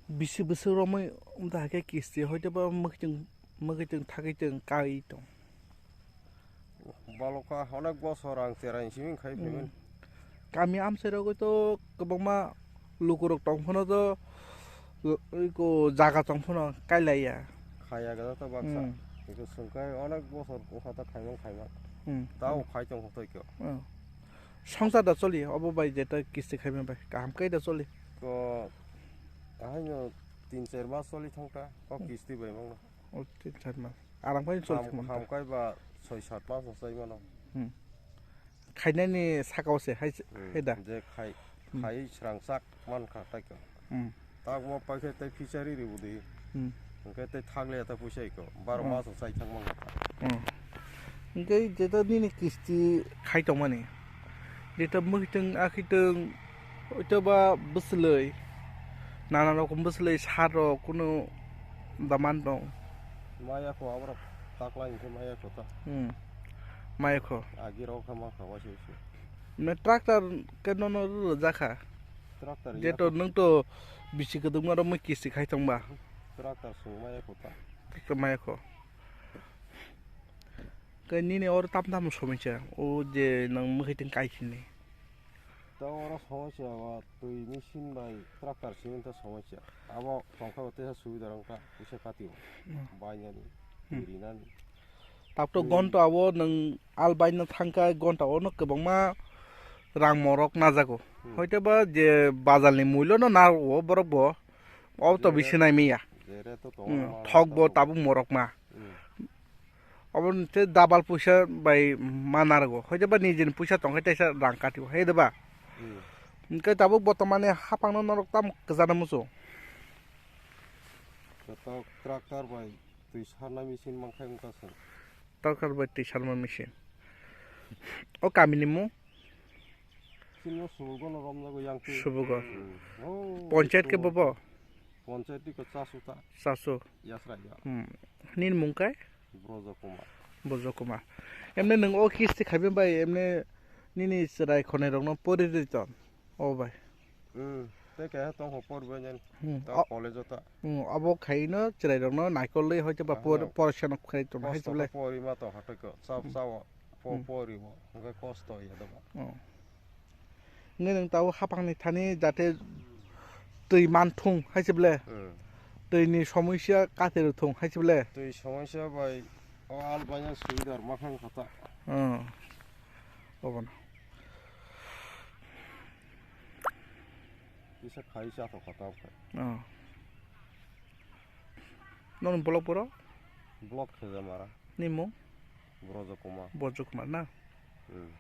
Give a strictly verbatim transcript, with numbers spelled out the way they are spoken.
Bisi bwswk romwi wngkha khe kisti hoite ba mwkhwtwng, mwkhwtwng thagwi tong kai tong. Balokha onek bosor ang cherai simi khai Hmm. phaimani. Kami amchai rogwi to kwbangma lukurok tong phano to, iko jaga tong phano kailaiya. Khaya gada to baksa. Hmm. Iko sungkai onek bosor wngkha ta khaimang khaimang. Hmm. Tao khai tong hoto iko. Hmm. Songsar da choli, obo bai jeta kisti khaima bai, kaham kai da choli. Ko, ahaino tin char mas choli thangkha, o Hmm. kisti bai mangno. O tin char mas. Arang bai choli Ham, thangma. Ham kai ba soi sat mas no chai mano. Hmm. Khainani sakao se hai, Hmm. hai da. Je khai, Hmm. khai srang sak man kha tai ko. Hmm. Tak mo paikhe tei fishery ri budi. Hmm. Hwnkhe tei thak le ta puisa iko. Baro Hmm. mas chai thang mangno. Hmm. Hwnkhe jeta nini kisti khai tongmani. Jeta mwkhwtwng akhwtwng, oito ba bwswlwi, nana rokom bwswlwi sar rok kunu daman tong. Maya kho aborok taklai hwnkhe maya kho ta. Hmm. Maya kho. Agi rok kha ma kha waisa waisa. Ne tractor ke nono rwjakha. Tractor Jeto yakho. Nwng to bisi kwdwkma rok mui kisti khai tongba. Tractor sung maya kho ta. Tractor maya kho. Khe nini oro tam tam somoi cha, o je nwng mwkhwtwng kai sini. Ta oro somoi cha ba twi machine bai tractor sini ta somoi cha. Abo tongkha ba teisa subida rok ta puisa kati o. Hmm. Bainani, Hmm. rinani. Tabuk to Hmm. gonta o nwng al baina thangkha, gonta o no kwbangma rang morok najago. Hmm. Hoite ba je bazar ni mulyo no narwo borok bo, o to Jere, bisi nai miya. Jere to tongo Hmm. ma Thok bo tabuk. Tabuk morok ma. Hmm. Obo ni tei double puisa bai ma narwgo. Hoite ba nijini puisa tongkhe teisa rang katio, hai de ba? Hmm. Hwnkhe tabuk botomani haphangno norok tamo kwchana muchung. Joto tractor bai twi sarna machine mankhe wngkha chwng. Tractor bai twi sarma machine. O kamini mung? Chini o Subugo no romjago yang twi. Subugo. Hmm. Oh, Ponchayat khe Subugo. Bobo? Ponchayat ni ko chasu ta. Chasu. Yasra ya. Hmm. Nini mung kai? Brojo Kumar. Brojo Kumar. Emne nwng o kisti khaibe bai emne nini chwrai khonai rokno pori ri ton. O bai. Hmm. Tei keha tong ho por bai nyan. Hmm. Ta O- college o ta. Hmm. Abo khaino chwrai rokno naikol le hoite ba Aha. por, porishano khai ton hai Kosto chwle. Pori ma to hatai ko. Sab Hmm. sao po Hmm. pori bo. Ngai kosto ya da ba. Oh. Hwnkhe nwng tabuk haphangni thani jate twi man thung hai se ble. Hmm. Twini somosya katirok thung hai se ble. Twi somosya bai o al baina subida rwma kha wngkha ta. Hmm. Obono. Kisa khai cha thok kha ta okhai. Oh. Nono block boro? Block Khejamara. Nini mung? Brojo Kumar. Brojo Kumar na? Hmm.